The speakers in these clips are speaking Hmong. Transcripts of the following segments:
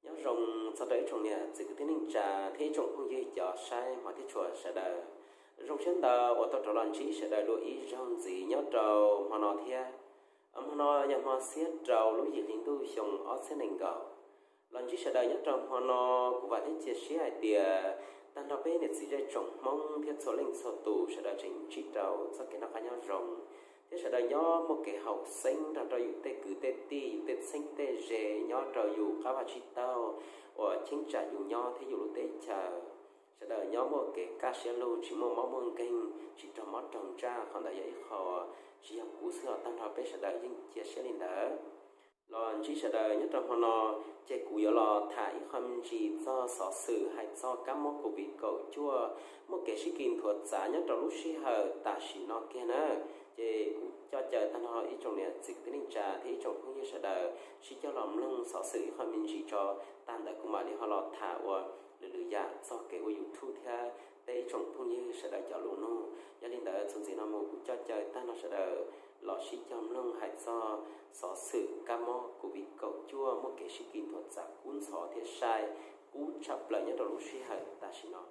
Nyob zoo txog rau ib tsoom niam txiv kwv tij neej tsa thiab ib tsoom phooj ywg cov saib hmov thiab tshua sawv daws. Zoo siab ntau uas tau rov los ntsib sawv daws dua ib zaug ntxiv nyob rau hmo no thiab. Hmo no yog hmo xiab rau lub yim hli ntuj xyoo ob txhiab nees nkaum. Los ntsib sawv daws nyob rau hmo no, kuv vam thiab cia siab hais tias tag nrho peb niam txiv zej tsoom Hmoob thiab txhua leej txhua tus sawv daws tseem ntsib rau txoj kev noj qab nyob zoo, thiab sawv daws nyob muaj kev haum xeeb nrog rau yus tej kwv tej tij, yus tej txheeb tej ze nyob rau yus qab vaj tsib taug uas cheeb tsam yus nyob thiab yus lub teb chaws. Sawv daws nyob muaj kev kaj siab lug, tsis muaj mob muaj nkeeg, tsis raug mob raug ntsaj. Qhov ntawd yog ib qho tsis yog kuv xwb os, tag nrho peb sawv daws yeej cia siab li ntawd. Los ntsib sawv daws nyob rau hmo no, ces kuv yuav los tham ib qho me ntsis txog xov xwm hais txog kab mob covid kaum cuaj muaj kev sib kis nthuav txav nyob rau lub sij hawm tam sim no kiag na. Ces kuv coj caw tag nrho ib tsoom niam txiv kwv tij neej tsa thiab ib tsoom phooj ywg sawv daws sib cog los mloog xov xwm ib qho me ntsis tso. Tag ntawd kuv mam li ho los tham ua lwm lwm yam txog kev ua YouTube thiab peb ib tsoom phooj ywg sawv daws cov lus nug. Yog li ntawd txuas ntxiv no mus kuv coj caw tag nrho sawv daws los sib cog mloog hais txog xov xwm kab mob covid kaum cuaj muaj kev sib kis nthuav txav kub ntxhov thiab sai kub tshaj plaws nyob rau lub sij hawm tam sim no.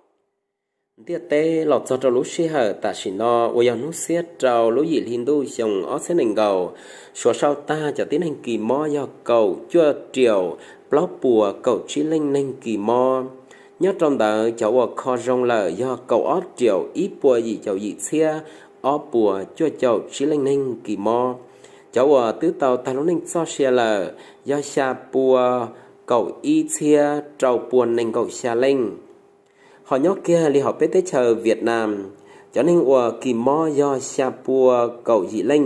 Ntiaj teb los txog rau lub sij hawm tam sim no uas yog hnub xiab rau lub yim hli ntuj xyoo ob txhiab nees nkaum, suav sau tag cov tib neeg kis mob yog kaum cuaj riaum plaub puas kaum tsib leej neeg kis mob. Nyob rau ntawd cov uas kho zoo lawm yog kaum ob riaum ib puas yim caum yim txhiab ob puas cuaj caum tsib leej neeg kis mob. Cov uas twb tau tag lub neej txoj sia lawm yog xya pua kaum ib txhiab rau pua nees nkaum xya leej. Ho nyob kiag li hauv peb teb chaws Vietnam nam, cov neeg uas kis mob yog xya pua kaum yim leej.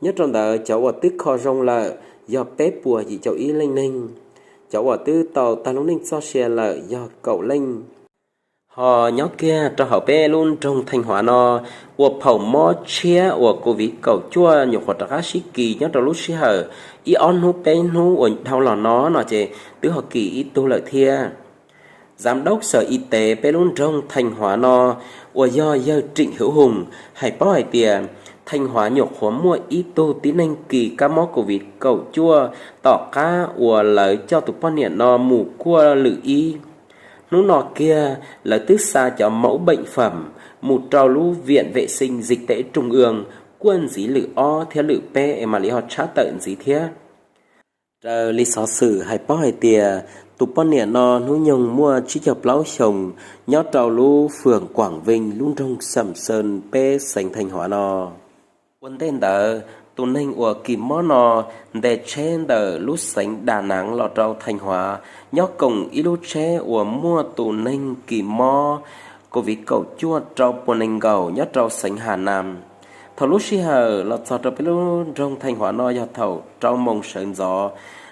Nyob rau ntawd cov uas twb kho zoo lawm yog peb puas yim caum ib leej neeg. Cov uas twb tau tag lub neej txoj sia lawm yog kaum leej. Ho nyob kiag rau hauv peb lub nroog Theej Huav no, uas phaum mob tshiab uas covid kaum cuaj nyuam qhuav rov qab sib kis nyob rau lub sij hawm ib ob hnub peb hnub uas dhau los no no ces twb ho kis ib tug lawm thiab. Giám đốc Sở Y tế peb lub nroog Theej Huav no uas yog yawg Trịnh Hữu Hùng hais paub hais tias Theej Huav nyuam qhuav muaj ib tug tib neeg kis kab mob covid kaum cuaj tom qab uas lawv coj tus poj niam no mus kuaj lwm ib. Hnub no kiag lawv twb xa cov mẫu bệnh phẩm mus rau lub Viện Vệ sinh Dịch tễ Trung ương kuaj ntxiv lwm ob thiab lwm peb es mam li ho tshab tawm ntxiv thiab. Raws li xov xwm hais paub hais tias tus poj niam no hnub nyoog muaj tsib caug plaub xyoos, nyob rau lub phường Quảng Vinh lub nroog Sầm Sơn peb xeev Theej Huav no. Ua ntej ntawd tus neeg uas kis mob no ntes tsheb ntawm lub xeev Đà Nẵng los rau Theej Huav, nyob koom ib lub tsheb uas muaj tus neeg kis mob covid kaum cuaj rau puas nees nkaum nyob rau xeev Hà Nam. Thaum lub sij hawm los txog rau peb lub nroog Theej Huav no yog thaum rau moos sawv ntxov,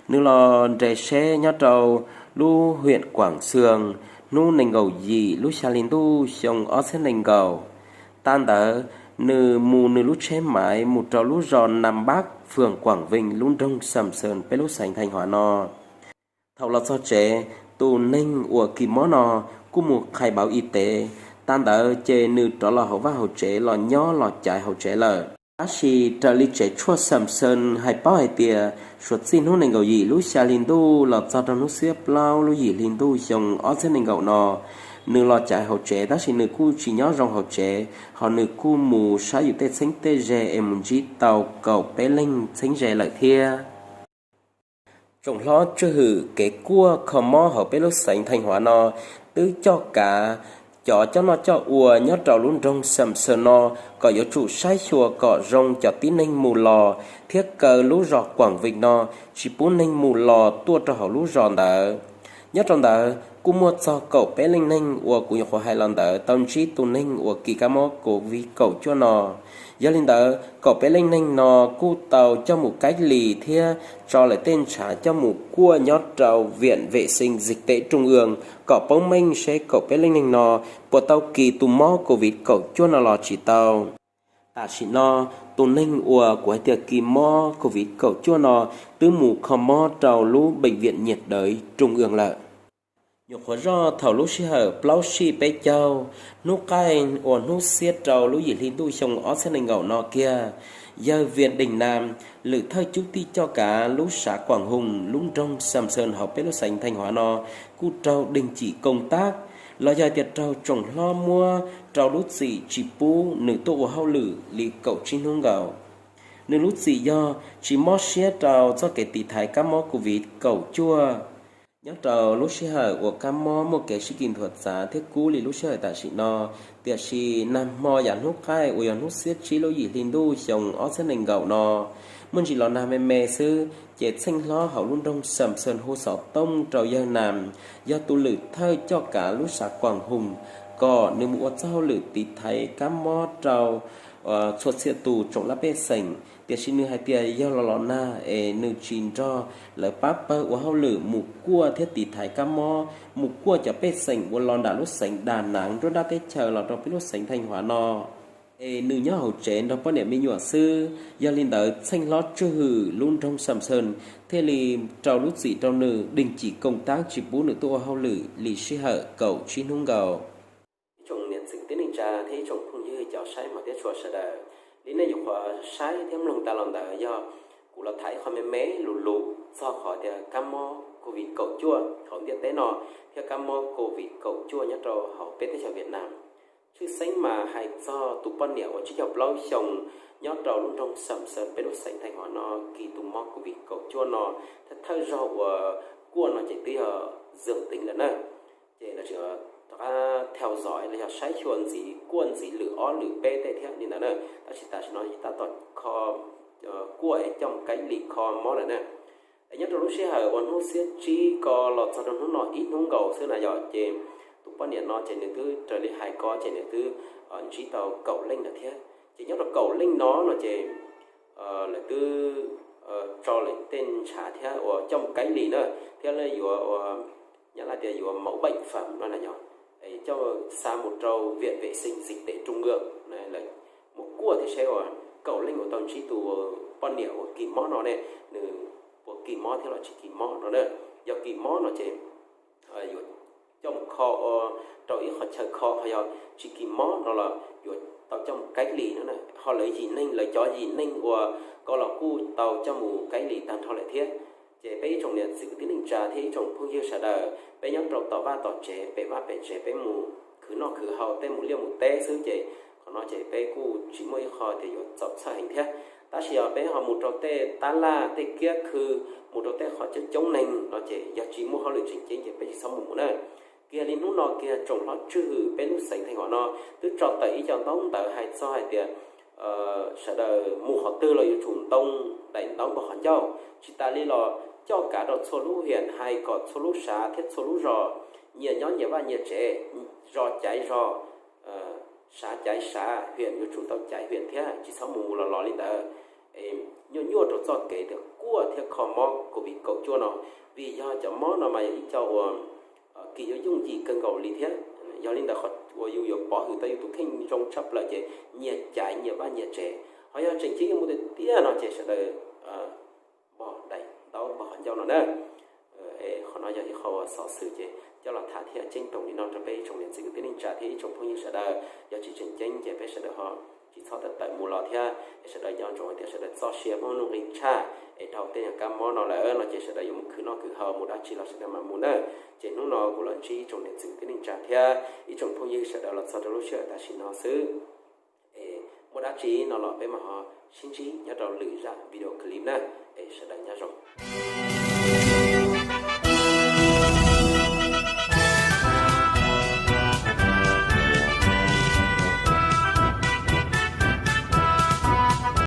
nws los nres seb nyob rau lub huyện Quảng Sương hnub nees nkaum yim lub xya hli ntuj xyoo ob txhiab nees nkaum. Tag ntawd nws mus nws lub tsheb maiv mus rau lub zos Nam Bắc, phường Quảng Vinh lub nroog Sầm Sơn peb lub xeev Theej Huav no. Thaum los txog tsev, tus neeg uas kis mob no kuj mus khai báo y tế. Tag ntawd ces nws rov los hauv vaj hauv tsev los nyob los caiv hauv tsev lawm. Tab sis raws li tsev tshuaj Sầm Sơn hais paub hais tias suav txij hnub nees nkaum yim lub xya hli ntuj los txog rau hnub xiab plaub lub yim hli ntuj xyoo ob txhiab nees nkaum no, nws los caiv hauv tsev tab sis nws kuj tsis nyob zoo hauv tsev, ho nws kuj mus saib yus tej txheeb tej ze es mus ntsib tau kaum peb leeg txheeb ze lawm thiab. Tsoom hlob tswj hwm kev kuaj kho mob hauv peb lub xeev Theej Huav no twb coj kav cov coj noj coj ua nyob rau lub nroog Sầm Sơn no kom yuav tsum saib xyuas kom zoo cov tib neeg mus los thiab kaw lub zos Quảng Vinh no tsis pub neeg mus los tuaj rau hauv lub zos ntawd. Nyob rau ntawd kuj muaj txog kaum peb leej neeg uas kuv nyuam qhuav hais los ntawd tau ntsib tus neeg uas kis kab mob covid kaum cuaj no. Yog li ntawd kaum peb leej neeg no kuj tau coj mus cách ly thiab tso lawv tej ntshav coj mus kuaj nyob rau Viện Vệ sinh Dịch tễ Trung ương kom paub meej seb kaum peb leej neeg no puas tau kis tus mob covid kaum cuaj no los tsis tau. Tam sim no, tus neeg uas kuv hais tias kis mob COVID kaum cuaj no twb mus kho mob rau lub bệnh viện nhiệt đới trung ương lawm. Nyuam qhuav zoj thaum lub sij hawm plaub sij peb caug hnub qaij uas hnub xiab rau lub yim hli ntuj xyoo ob txhiab nees nkaum no kiag, yawg Việt Đình Nam, lwm thawj cub tij coj kav lub xã Quảng Hùng lub nroog Sầm Sơn hauv peb lub xeev Thanh Hóa no kuj raug đình chỉ công tác, los yog tias raug tsoom hlob muab rau lub txim tsis pub nws tuaj ua hauj lwm li kaum tsib hnub nkaus. Nws lub txim yog tsis mob siab rau txoj kev tiv thaiv kab mob COVID kaum cuaj. Nyob rau lub sij hawm uas kab mob muaj kev sib kis nthuav txav thiab kub li lub sij hawm tam sim no, tiam sis nag hmo yav hnub qaij uas yog hnub xiab tsib lub yim hli ntuj xyoo ob txhiab nees nkaum no, muaj ntsis los nag me me xwb ces txheej hlob hauv lub nroog Sầm Sơn hu xov tooj rau yawg Nam, yog tus lwm thawj coj kav lub xã Quảng Hùng, kom nws mus ua txoj hauj lwm tiv thaiv kab mob rau txhua txhia tus tsoom laj pej xeem, tiam sis nws hais tias yog los los nag es nws tsis nrog lawv pab pawg ua hauj lwm mus kuaj thiab tiv thaiv kab mob, mus kuaj cov pej xeem uas los nram lub xeev Đà Nẵng nruab nrab teb chaws los rau peb lub xeev Thanh Hóa no, es nws nyob hauv tsev nrog poj niam me nyuam xwb. Yog li ntawd txheej hlob Trương Hưng lub nroog Sầm Sơn thiaj li rau lub txim rau nws, đình chỉ công tác tsis pub nws tuaj ua hauj lwm li sij hawm kaum tsib hnub nkaus. Ib tsoom niam txiv kwv tij neej tsa thiab ib tsoom phooj ywg cov saib hmov thiab tshua sawv daws, li nej nyuam qhuav saib thiab mloog tas los ntawd yog kuv los tham ib qho me me lus lus txog qhov tias kab mob COVID kaum cuaj hauv ntiaj teb no thiab kab mob COVID kaum cuaj nyob rau hauv peb teb chaws Việt Nam. Tshwj xeeb mas hais txog tus poj niam uas tsib caug plaub xyoo nyob rau lub nroog Sầm Sơn peb lub xeev Thanh Hóa no kis tus mob COVID kaum cuaj no, thawj thawj zaug uas kuaj no ces twb yog dương tính lawm na. Ces lawv tseem rov qab theo dõi los yog saib xyuas ntxiv kuaj ntxiv lwm ob lwm peb tej thiab li ntawd na, tab sis tam sim no tab tom kho kuaj es coj mus cách ly kho mob lawm na. Es nyob rau lub sij hawm uas hnub xiab tsib ko los txog rau hnub no ib hnub nkaus xwb na yog ces tus poj niam no ces nws twb raws li hais ko ces nws twb ntsib tau kaum leej lawm thiab. Ces nyob rau kaum leej no no ces lawv twb tso lawv tej ntshav thiab uas coj mus cách ly na, thiab yuav ua, Nyab Laj tias yuav mẫu bệnh phẩm no na yog, coj xa mus rau Viện Vệ sinh Dịch tễ Trung ương, lawv mus kuaj thiab seb uas kaum leej uas tau ntsib tus poj niam uas kis mob no ne, nws puas kis mob thiab los tsis kis mob no na. Yog kis mob no ces yuav coj mus kho ua rau ib qhov chaw kho, ho yog tsis kis mob no los yuav tau coj mus cách ly no na. Ho lawv yim neeg, lawv cov yim neeg uas ko los kuj tau coj mus cách ly tag nrho lawm thiab. Ces peb ib tsoom niam txiv kwv tij neej tsa thiab ib tsoom phooj ywg sawv daws, peb nyob rau tom vaj tom tsev, pem vaj pem tsev, peb mus khwv noj khwv haus, tej mus liaj mus teb xwb ces qhov no ces peb kuj tsis muaj ib qho tias yuav txaus txhawj heev thiab. Tab sis yog peb ho mus rau tej tab laj tej kiab khw, mus rau tej qhov coob coob neeg no ces yog tsis muaj hauj lwm tseem ceeb ces peb tsis txhob mus mus na. Kiag li hnub no kiag tsoom hlob tswj hwm peb lub xeev Theej Hom no twb tso tawm ib co ntaub ntawv hais txog hais tias sawv daws mus qhov twg los yuav tsum ntoo daim ntaub npog qhov ncauj. Tsis tas li los coj kav rau txhua lub hiam hais kom txhua lub sav thiab txhua lub zos nyias nyob nyias vaj nyias tsev, zos caiv zos, sav caiv sav, hiam yuav tsum tau caiv hiam thiab, tsis txhob mus mus los los li ntawd. Nyuaj nyuaj rau txoj kev tias kuaj thiab kho mob COVID kaum cuaj no, vim yog cov mob no mas yog ib co uas kis yooj yooj yim kawg nkaus li thiab. Yog li ntawd qhov uas yus yuav pov hwm tau yus tus kheej zoo tshaj plaws ces nyias caiv nyias vaj nyias tsev. Ho yog tseem ceeb yuav mus tiag tiag no ces sawv daws npog daim ntaub npog qhov ncauj no na. Qhov no yog ib qho uas xov xwm ces coj los tham thiab ceeb toom li no rau peb ib tsoom niam txiv kwv tij neej tsa thiab ib tsoom phooj ywg sawv daws. Yog tsis tseem ceeb ces peb sawv daws ho tsis txhob tawm tawm mus los thiab es sawv daws nco ntsoov tias sawv daws txoj sia muaj nuj nqis tshaj es dhau tej nyuag kab mob no lawm no ces sawv daws yuav mus khwv noj khwv haus mus dab tsi los sawv daws mam mus na. Ces hnub no kuv los ntsib ib tsoom niam txiv kwv tij neej tsa thiab ib tsoom phooj ywg sawv daws los txog rau lub sij hawm tam sim no xwb. Es muaj dab tsi no los peb mam ho sib ntsib nyob rau lwm zaj video clip na. Es sawv daws nyob zoo.